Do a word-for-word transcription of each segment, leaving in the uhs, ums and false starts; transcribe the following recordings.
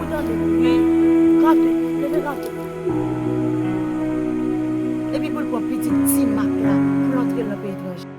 Ou tande? Wi. Kanpe, leve kanpe. Epi pou l pran pitit Ti Mak la, pou l antre l nan peyi etranje.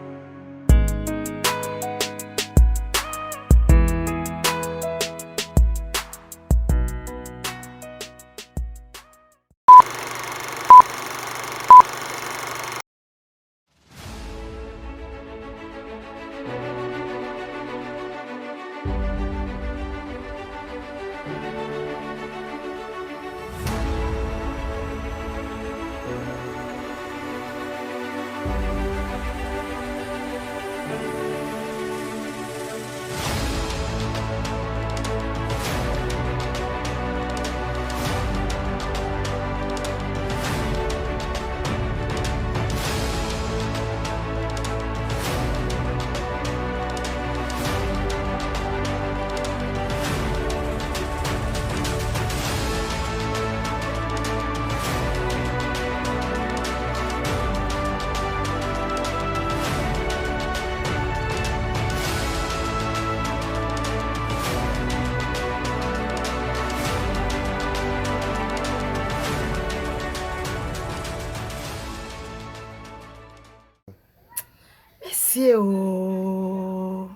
Mesye o!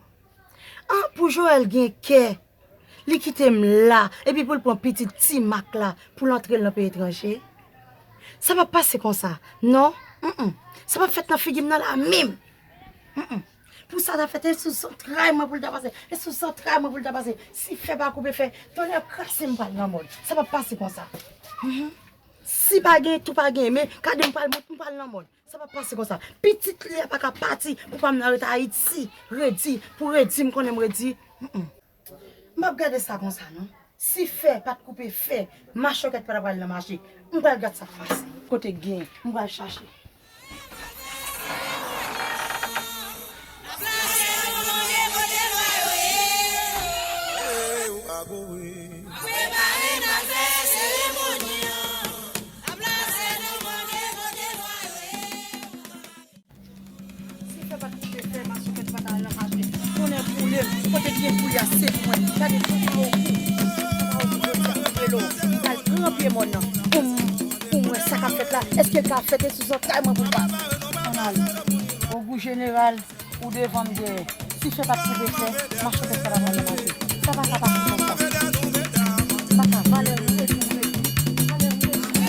An, pou Joël gen kè, li kite m la, epi pou l pran pitit Ti Mak la, pou l antre l nan peyi etranje. Sa p ap pase konsa, non. Mm, mm. Sa p ap fèt nan figi m nan la menm. Mm, mm. Pou sa ta fèt, e sou zantray mwen pou l ta pase. E sou zantray mwen pou l ta pase. Si fè pa koupe fè, tonnè kraze m pral nan mòn. Sa p ap pase konsa. Mhm. Si pa gen tou pa gen, men gade m pral, m pral nan mòn. Sa p ap pase konsa. Pitit li a pa ka pati pou pa m nan ret Ayiti. Redi, pou redi, m konnen m redi. Mm, mm. M p ap gade sa konsa, non. Si fè pa t koupe fè, machòkèt pa t ap pral nan mache. M pral gad sa k pase. Kote k gen, m pral chache. Si fè pa t koupe fè, machòkèt pa t al nan mache. Tonnè boule m, kote k gen pou y a se mwen. Gade tout an okou. An okou jodi a, m rele w. M pral pran pye mòn nan. Pou m, pou m wè sa k ap fèt la. Èske l ka fèt e sou zantray mwen pou l pase? Ann ale. Ogou jeneral, ou devan m dèyè. Si fè pa t koupe fè, machòkèt pa t ap al nan mache. Sa pa ka pase konsa. Sa pa ka, valè ou e tou vre. Valè ou e tou vre.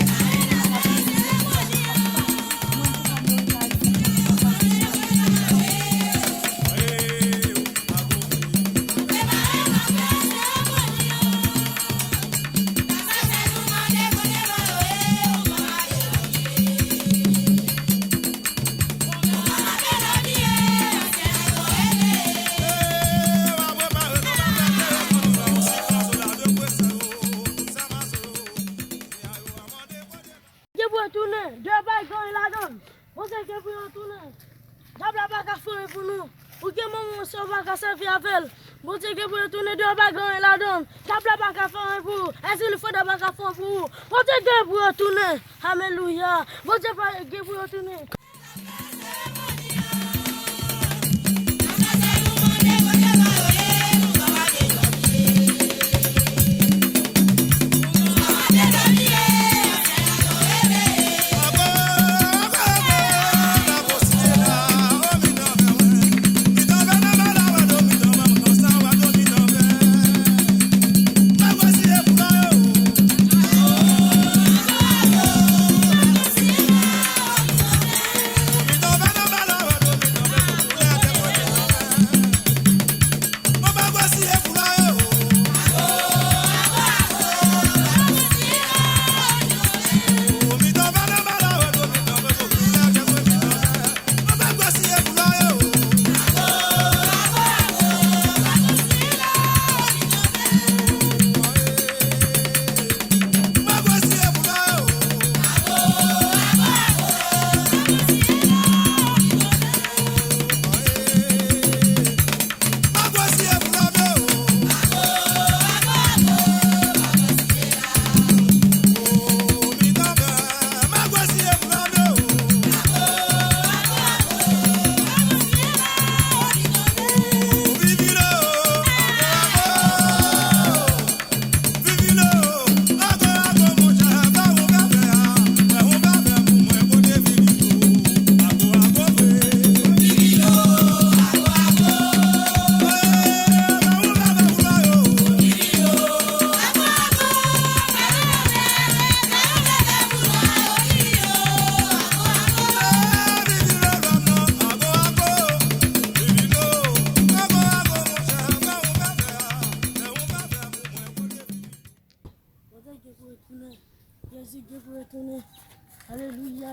Gen pou yo tounen, deyò pa gen anyen ladan l. Bondye gen pou yo tounen. Dyab la pa ka fè anyen pou nou. Ou gen manman w, sè w pa ka sèvi avè l. Bondye gen pou yo tounen, deyò pa gen anyen ladan l. Dyab la pa ka fè anyen pou ou. Èzili Freda pa ka fè anyen pou ou. Bondye gen pou yo tounen. Alelouya. Bondye pa gen pou yo tounen.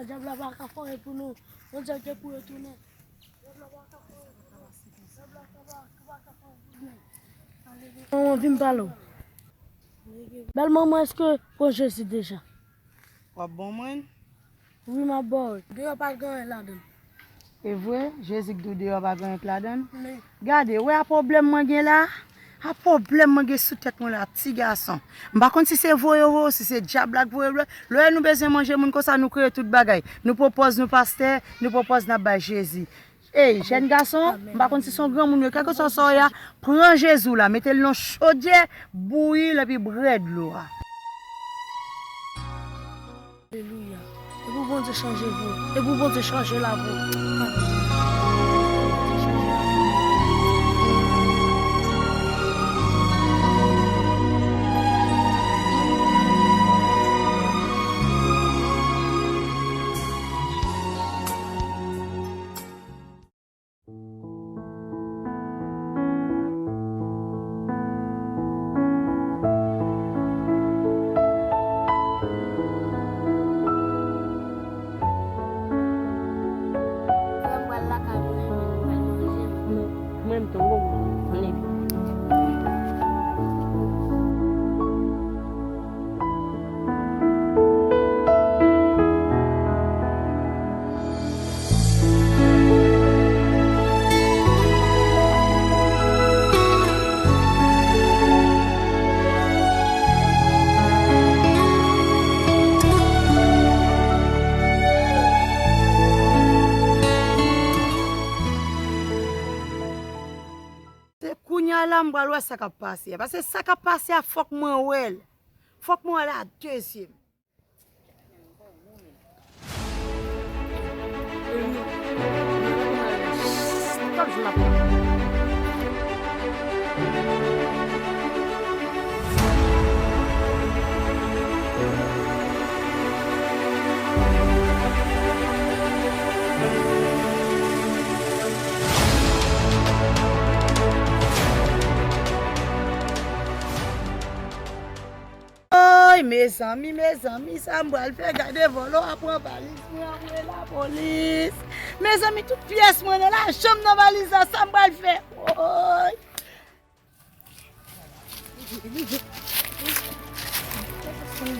Dyab la pa ka fè anyen pou nou. Bondye te pou yo tounen. Dyab la pa ka fè anyen pou nou. Dyab la pa ka fè anyen pou nou. Manman, vin m pale w. Bèl manman, èske w pran Jezi deja? W ap ban mwen? Wi, m ap ba w. Deyò pa t gen anyen ladan l. E vre? Jezi k di w deyò pa gen anyen k ladan l? Wi. Gade, wè a pwoblèm mwen gen la? A pwoblèm mwen gen sou tèt mwen la, ti gason. M pa konn si se voye yo voye w, si se dyab la k voye w. Lè nou bezwen manje moun konsa, nou kreye tout bagay. Nou pran pòz nou pastè, nou pran pòz n ap bay Jezi. Ey, jèn gason, m pa konn si se yon granmoun yo, kèlkeswa sa w ye a, pran Jezi w la, mete l nan chodyè, bouyi l epi bwè dlo a. Alelouya. E pou Bondye chanje vi w. E pou Bondye chanje lavi w. Frè m pral lakay mwen, mwen pral manje. Mwen, mwen tou, mwen, mwen. Se kounye a la m pral wè sa k ap pase a. Paske sa k ap pase a, fòk mwen wè l. Fòk mwen wè l a de zye m. Oy, mezanmi, mezanmi, sa m pral fè? Gade vòlò a pran valiz mwen, ap voye lapolis. Mezanmi, tout pyès mwen nan lajan m nan valiz la, sa m pral fè? Oy.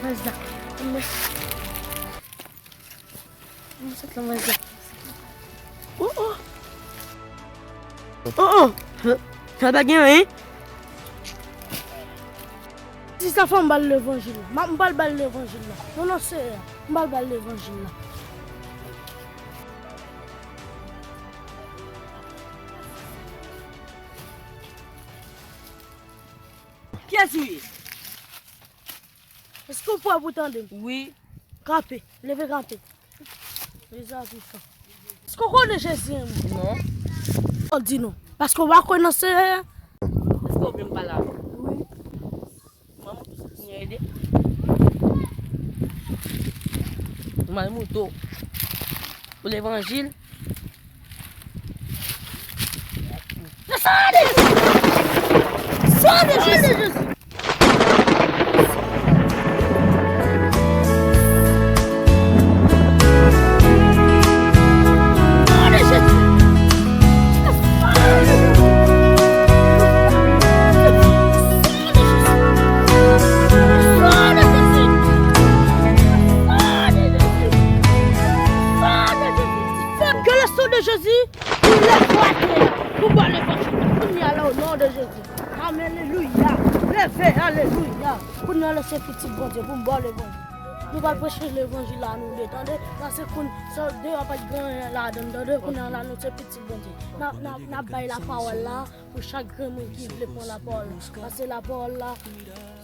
Valiz la. Mwen sot nan valiz la. Oh, oh. Oh, oh. Sa pa gen anyen. Si sa fè m ba l levanjil la. M a, m pral ba l levanjil la. Non, non, Seyè, m pral ba l levanjil la. Kiyès ou ye? Èske w prè pou tande m? Wi. Kanpe, leve kanpe. Mezanmi sa. Èske w konnen Jezi renmen w? Non. Ou di non. Paske w pa kwè nan Seyè a. Èske w vle m pale avè w? Wi. Manman, tout sa pou mwen ede. Mwen mouto. Pou levanjil. Le sang de Jésus! Sang de Jésus! Sang de Jésus! Sang de Jésus! Sang de Jésus! Sang de Jésus! Ke le sang de Jésus koule sou atè a pou ba levanjil la. Kounye a la, o non de Jezi. Alelouya. Leve, alelouya. Kounye a la, se pitit Bondye pou m ba levanjil. Nou pral preche levanjil la, nou de, tande? Nan se koun, sa deyò pa t gen anyen ladan, tande? Kounye a la, nou se pitit Bondye. N a, n a, n a bay lapawòl la pou chak grenn moun ki vle pran lapawòl la. Paske lapawòl la,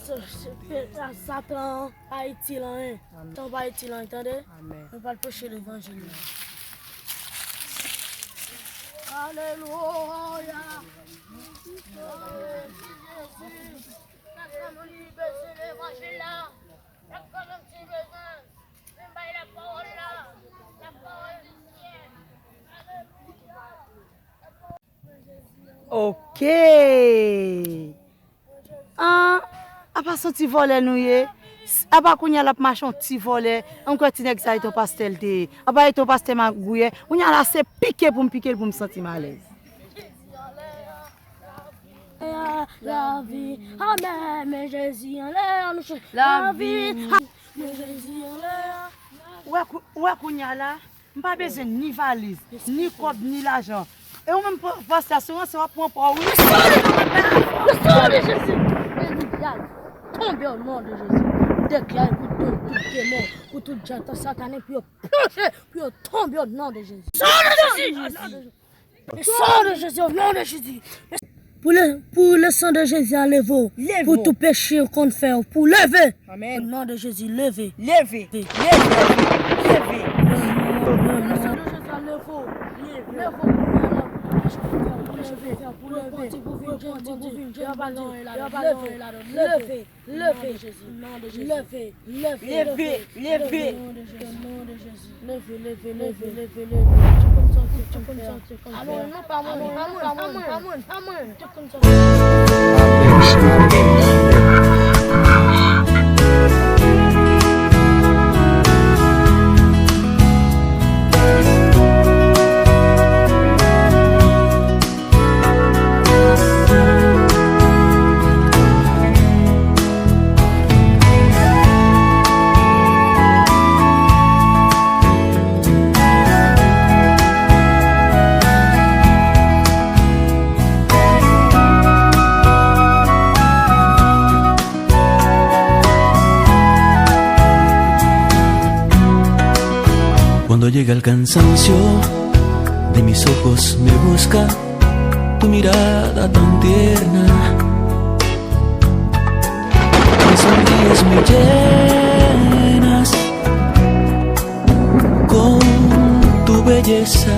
se, se, se, Satan pa itil anyen. Amèn. Tan pa itil anyen, tande? Amèn. Nou pral preche levanjil la. Alelouya! Jezi! Chak moun ki bezwen levanjil la, chak moun ki bezwen, vin bay lapawòl la, lapawòl di Seyè. Alelouya! Ok. Ah, apa se yon ti vòlè nou ye? Apa kounye a l ap mache yon ti vòlè, m kwè ti nèg sa e t yon pastè l te ye. Apa e t yon pastè magouyè, kounye a la se pike pou m pike l pou m santi m alèz. Lavi, amèn, men Jezi anlè, nou chante. Lavi, men Jezi anlè. Ou wè kou-, ou wè kounye a la, m pa bezwen ni valiz, ni kòb, ni lajan. E ou menm pa-, pastè, se ranse w ap pran pa w, wi. Le sang de Jésus, le sang de Jésus. Tonbe au nom de Jésus. Deklare pou tout, tout démon, pou tout djatan satanik, pou yo plonje, pou yo tonbe au nom de Jésus. Sang de Jésus. Le sang de Jésus, au nom de Jésus. Pou le, pou le sang de Jésus a leve w. Leve w. Pou tout peche w konn fè w. Pou leve. Amèn. Au nom de Jésus, leve. Leve. Leve. Leve. Le sang de Jésus a leve w. Leve w. Pou tout peche w konn fè w. Pou leve. Pou leve. Pou leve. Leve. Leve. Leve, leve, leve. Leve, leve. Leve, leve, leve, leve. Alon, non, pa mwen, pa mwen, pa mwen, pa mwen, pa mwen. Cuando llega el cansancio de mis ojos me busca tu mirada tan tierna, me sonríes, me llenas con tu belleza.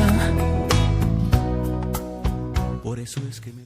Por eso es que me